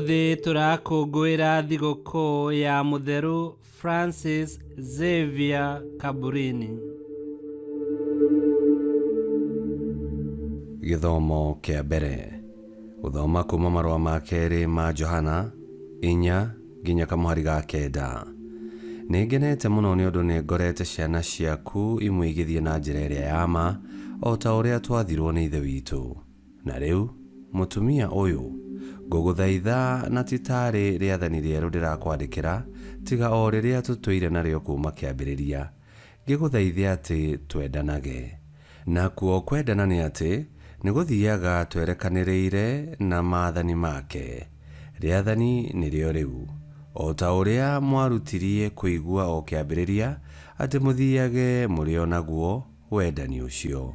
Ũmũthĩ tũrakũngũĩra thigũkũ ya Mũtheru Francis Xavier Cabrini. Gĩthomo kĩa mbere. Gũthoma kuma marũa ma kerĩ ma Johana 4 nginya kamũhari ga 9. Nĩngenete mũno nĩ ũndũ nĩngorete ciana ciaku imwe igĩthiĩ na njĩra ĩrĩa ya ma, o ta ũrĩa twathirwo nĩ Ithe witũ. Na rĩu, mũtumia ũyũ, ngũgũthaitha na ti taarĩ rĩathani rĩerũ ndĩrakwandĩkĩra, tiga o rĩrĩa tũtũire narĩo kuuma kĩambĩrĩria, ngĩgũthaithe atĩ twendanage. Nakuo kwendana nĩ atĩ, nĩ gũthiaga twerekanĩrĩire na maathani make. Rĩathani nĩrĩo rĩu, o ta ũrĩa mwarutirie kũigua o kĩambĩrĩria, atĩ mũthiage mũrĩ o naguo wendani ũcio.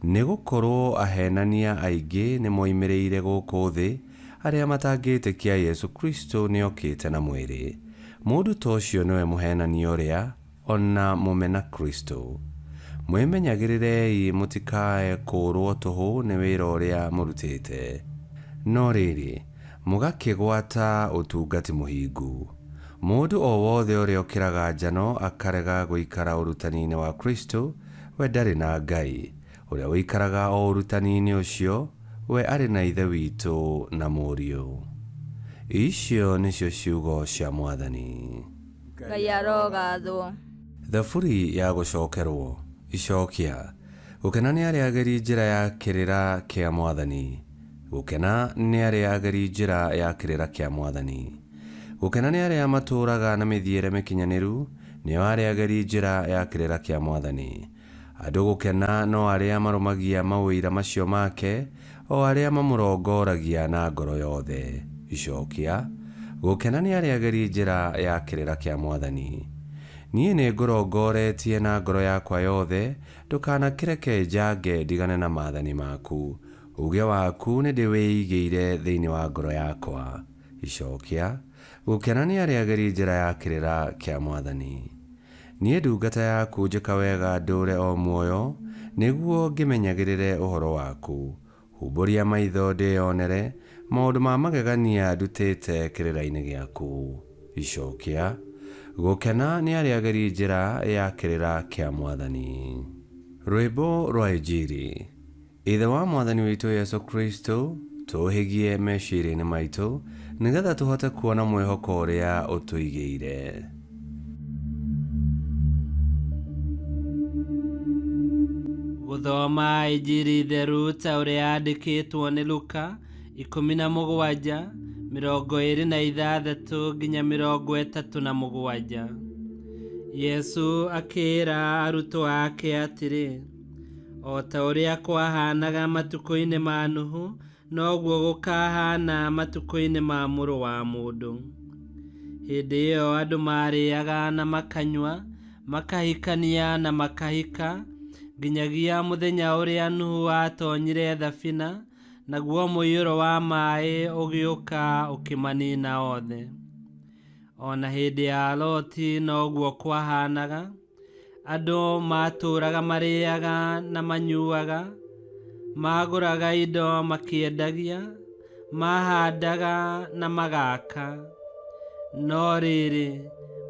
Nĩ gũkorũo aheenania aingĩ nĩmoimĩrĩire gũkũ thĩ, arĩa matangĩĩtĩkia Yesu Kristo nĩokĩte na mwĩrĩ. Mũndũ ta ũcio nĩwe mũheenania ũrĩa, o na mũmena Kristo. Mwĩmenyagĩrĩrei mũtikae kũũrũo tũhũ nĩ wĩra ũrĩa mũrutĩte, no rĩrĩ, mũgakĩgwata ũtungati mũhingu. Mũndũ o wothe ũrĩa ũkĩraga njano akarega gũikara ũrutani-inĩ wa Kristo, we ndarĩ na Ngai. Ũrĩa ũikaraga o ũrutani-inĩ ũcio, we arĩ na Ithe witũ na Mũriũ. Icio nĩcio ciugo cia Mwathani. Ngai arogathwo. Thaburi ya gũcokerwo. Icokia. Gũkena nĩ arĩa ageri njĩra ya kĩrĩra kĩa Mwathani. Gũkena nĩ arĩa ageri njĩra ya kĩrĩra kĩa Mwathani. Gũkena nĩ arĩa matũũraga na mĩthiĩre mĩkinyanĩru, nĩo arĩa ageri njĩra ya kĩrĩra kĩa Mwathani. Andũ gũkena no arĩa marũmagia maũira macio make, o arĩa mamũrongoragia na ngoro yothe. Icokia. Gũkena nĩ arĩa ageri njĩra ya kĩrĩra kĩa Mwathani. Niĩ nĩngũrongoretie na ngoro yakwa yothe, ndũkanakĩreke njange ndigane na maathani maku. Uuge waku nĩndĩwĩigĩire thĩinĩ wa ngoro yakwa. Icokia. Gũkena nĩ arĩa ageri njĩra ya kĩrĩra kĩa Mwathani. Niĩ ndungata yaku njĩka wega ndũũre o muoyo, nĩguo ngĩmenyagĩrĩre ũhoro waku. Humbũria maitho ndĩyonere maũndũ ma magegania ndutĩte kĩrĩra-inĩ gĩaku. Icokia. Gũkena nĩ arĩa ageri njĩra ya kĩrĩra kĩa Mwathani. Rwĩmbo rwa Injiri. Ithe wa Mwathani witũ Yesu Kristo, tũũhĩgie meciria-inĩ maitũ, nĩgetha tũhote kuona mwĩhoko ũrĩa ũtũigĩire. Gũthoma Injiri theru ta ũrĩa yandĩkĩtwo nĩ Luka 17, 26 nginya 37. Yesu akĩĩra arutwo ake atĩrĩ, O ta ũrĩa kwahaanaga matukũ-inĩ ma Nuhu, noguo gũkaahaana matukũ-inĩ ma Mũrũ wa Mũndũ. Hĩndĩ ĩyo andũ maarĩaga na makanyua, makahikania na makahika, nginyagia mũthenya ũrĩa Nuhu aatoonyire thabina, naguo mũiyũro wa maĩ ũgĩũka ũkĩmaniina othe. O na hĩndĩ ya Loti noguo kwahaanaga. Andũ maatũũraga marĩĩaga na manyuaga, maagũraga indo makĩendagia, maahandaga na magaaka. No rĩrĩ,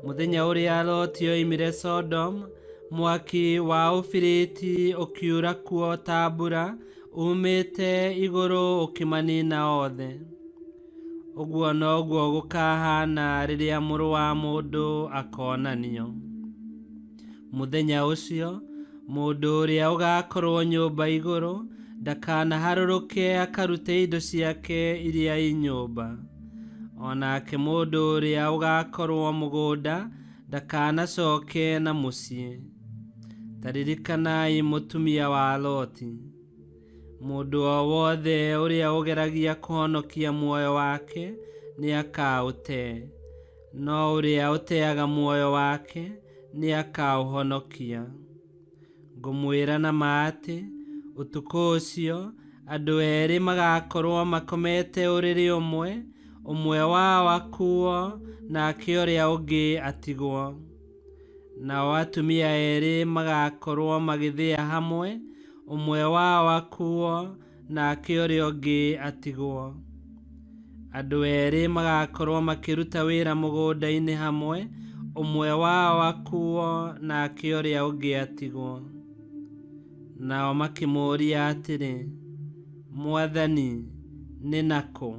mũthenya ũrĩa Loti oimire Sodomu, mwaki wa ũbiriti ũkiura kuo ta mbura uumĩte igũrũ ũkĩmaniina othe. Ũguo noguo gũkaahaana rĩrĩa Mũrũ wa Mũndũ akoonanio. Mũthenya ũcio, mũndũ ũrĩa ũgaakorwo nyũmba igũrũ ndakanaharũrũke akarute indo ciake iria i nyũmba. O nake mũndũ ũrĩa ũgaakorwo mũgũnda ndakanacoke na mũciĩ. Ta ririkanai mũtumia wa Loti. Mũndũ o wothe ũrĩa ũgeragia kũhonokia muoyo wake nĩakaũte, no ũrĩa ũteaga muoyo wake nĩakaũhonokia. Ngũmwĩra na ma atĩ, ũtukũ ũcio, andũ erĩ magakorwo makomete ũrĩrĩ ũmwe, ũmwe wao akuo, nake ũrĩa ũngĩ atigwo. Nao atumia erĩ magakorwo magĩthĩa hamwe, ũmwe wao akuo, nake ũrĩa ũngĩ atigwo. Andũ erĩ magakorwo makĩruta wĩra mũgũnda-inĩ hamwe, ũmwe wao akuo nake ũrĩa ũngĩ atigwo. Nao makĩmũũria atĩrĩ, Mwathani, nĩ nakũ?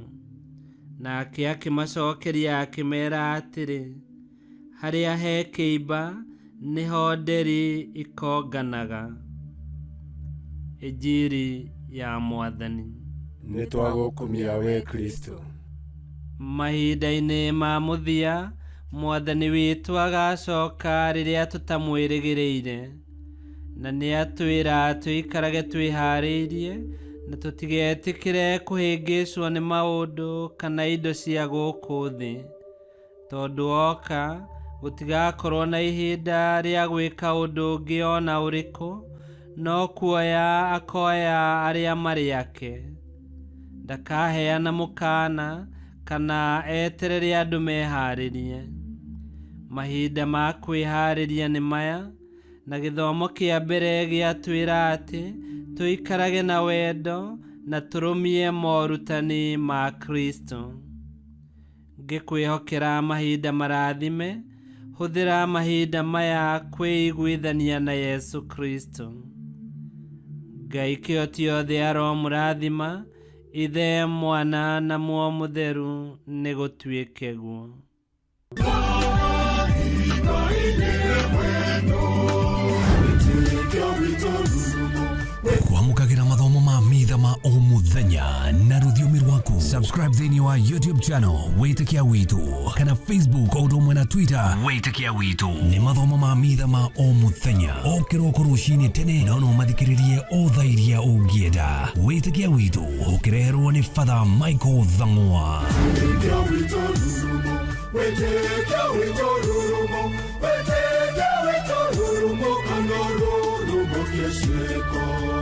Nake akĩmacokeria akĩmeera atĩrĩ, Harĩa he kĩimba nĩho nderi ikonganaga. Injiri ya Mwathani. Nĩ twagũkumia we Kristo. Mahinda-inĩ ma mũthia, Mwathani witũ agacoka rĩrĩa tũtamwĩrĩgĩrĩire, na nĩatwĩra tũikarage twĩharĩirie na tũtigetĩkĩre kũhĩngĩcwo nĩ maũndũ kana indo cia gũkũ thĩ, tondũ oka gũtigakorwo na ihinda rĩa gwĩka ũndũ ũngĩ o na ũrĩkũ, no kuoya akoya arĩa marĩ ake. Ndakaheana mũkaana kana eterere andũ meharĩrie. Mahinda ma kwĩharĩria nĩ maya, na gĩthomo kĩa mbere gĩatwĩra atĩ tũikarage na wendo na tũrũmie morutani ma Kristo. Ngĩkwĩhokera mahinda marathime, hũthĩra mahinda maya kwĩiguithania na Yesu Kristo. Ngai kĩhoti othe aromũrathima, Ithe, Mwana na Muoyo Mũtheru, nĩ gũtuĩke guo. Kwamũkagĩra mathomo ma mitha ma o mũthenya na rũthiomi rwaku. Subscribe thĩinĩ wa YouTube channel Wĩtĩkia Witũ kana Facebook o ũndũ ũmwe na Twitter Wĩtĩkia Witũ. Nĩ mathomo ma mitha ma o mũthenya o kĩroko rũcinĩ tene, no no mathikĩrĩrie o thaa iria ũngĩenda. Wĩtĩkia Witũ ũkĩreherwo nĩ Father Michael Thang'wa. Wĩtĩkia witũ rurumo, wĩtĩkia witũ rurumo, kana rurumo kĩciko.